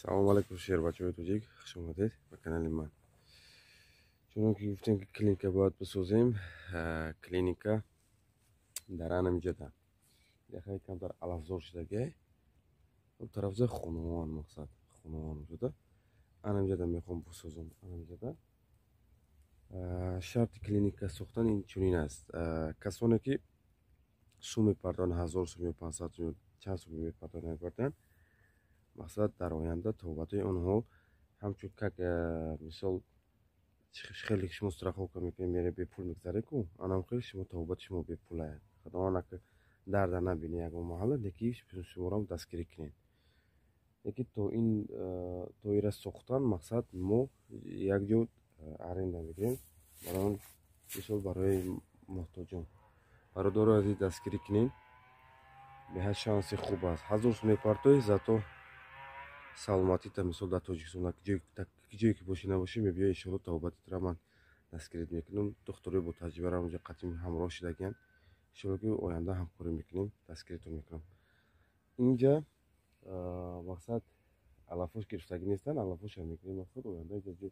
Салом алейкум, шербачаҳои тоҷик, хуш омадед ба канали ман. Чунон ки гуфтем, ки клиника бояд бисозем, клиника дар анамиҷада яхе камтар алафзор шудагиай, тарафза хонавон, мақсад хонавон шуда, анамиҷада мехоҳам бисозам. Анамиҷада шарти клиника сохтан ин чунин аст: касоне ки сум мепардонанд, 1000 сум ё 500 сум ё чанд сум мепардонанд, мақсад дар оянда табобатҳои онҳо ҳамчун как мисол хеле шумо страховка мекунед, мере бепул мегзаре ку, анам хеле шумо табобати шумо бепулая. Худованд ака дарда набини ягон маҳалла, леки шуморо дастгирӣ кунед. Леки то ин то ира сохтан, мақсад мо як ҷо аренда мегирем, барои мисол барои муҳтоҷон. Бародаро азиз, дастгирӣ кунед, беҳад шанси хуб аст. 1000 сум мепартои, зато саломатита, мисол дар Тоҷикистон ҷое ки бошӣ набошӣ, мебиёй, иншоалло табобатитра ман дастгирит мекунам. Духтурои бо таҷрибаро онҷо қатъи ҳамроҳ шудагиянд, иншоалло ки оянда ҳамкорӣ мекунем, дастгиритон мекунам. Инҷа мақсад алафош гирифтагӣ нестанд, алафошам мекунем, мақсад оянда инҷа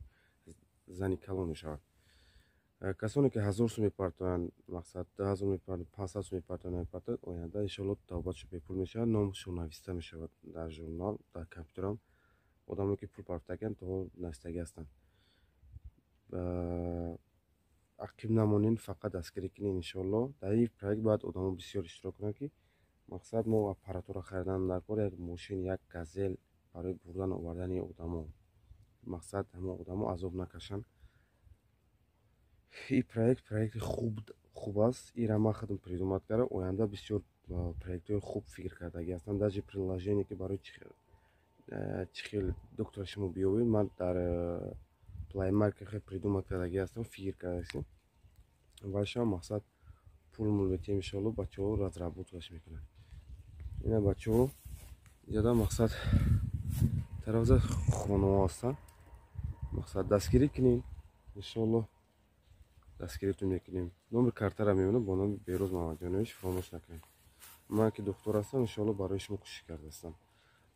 зани калон мешавад. Касоне ки 1000 сум мепартоянд, мақсад 2000 мепартоянд, 500 сум мепартоянд, мепартоянд, оянда иншоалло табобатшон бепул мешавад, номашон нависта мешавад дар журнал, дар компютерам. Одамое ки пул партофтагианд, то навистагӣ ҳастанд. Ақиб намонед, фақат дастгирӣ кунед. Иншоалло дар ин проект бояд одамо бисёр иштирок кунанд, ки мақсад мо аппаратура харидан дар кор, як мошин, як газел барои бурдан овардани одамо, мақсад ҳамон одамо азоб накашанд. Ин проект проекти хуб аст, ира ман худам придумать кардам. Оянда бисёр проектҳои хуб фикр кардагӣ ҳастам, даже приложение ки барои чӣ хел доктора шумо биёбед, ман дар Play Market придумать кардагӣ ҳастам, фикр кардагистам. Вашам мақсад пул мул метиҳем, иншоалло бачаҳо разработкаш мекунанд. Ина бачаҳо, иҷода мақсад тарафза хонаҳо ҳастанд, мақсад дастгирӣ кунед, иншоалло дастгиритон мекунем. Номери картара мемонам бо номи Бероз Мамаҷонович, фаромӯш накунед. Ман ки духтур ҳастам, иншоалло барои шумо кӯшиш кардаастам.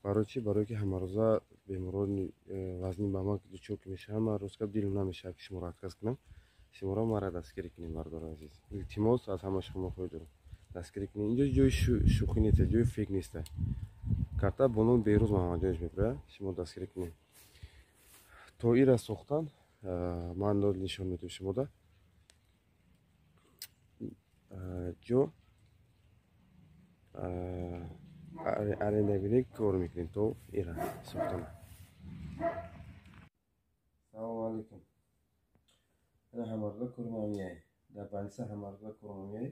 Барои чӣ? Барое ки ҳамарӯза беморони вазнин ба ман дучор ки мешаванд, ман рӯзка дилм намешавад ки шуморо отказ кунам. Шуморо мара дастгирӣ кунед, бардори азиз, илтимос аз ҳама шумо хоҳиш дорам, дастгирӣ кунед. Инҷо ҷои шӯхӣ нест, ҷои фейк нест, карта бо номи Бероз Мамаҷонович мебурад, шумо дастгирӣ кунед. То ира сохтан ман нишон медиҳам шумода ҷо аренда бинед, кор мекунем то ира сохтана. Салому алейкум. Ина ҳамарӯза кори меяй дар больница, ҳамарӯза кори меяй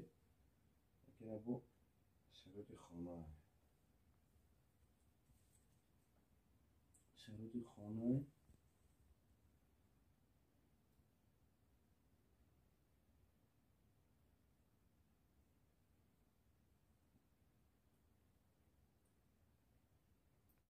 бо шароити хона, шароити хона.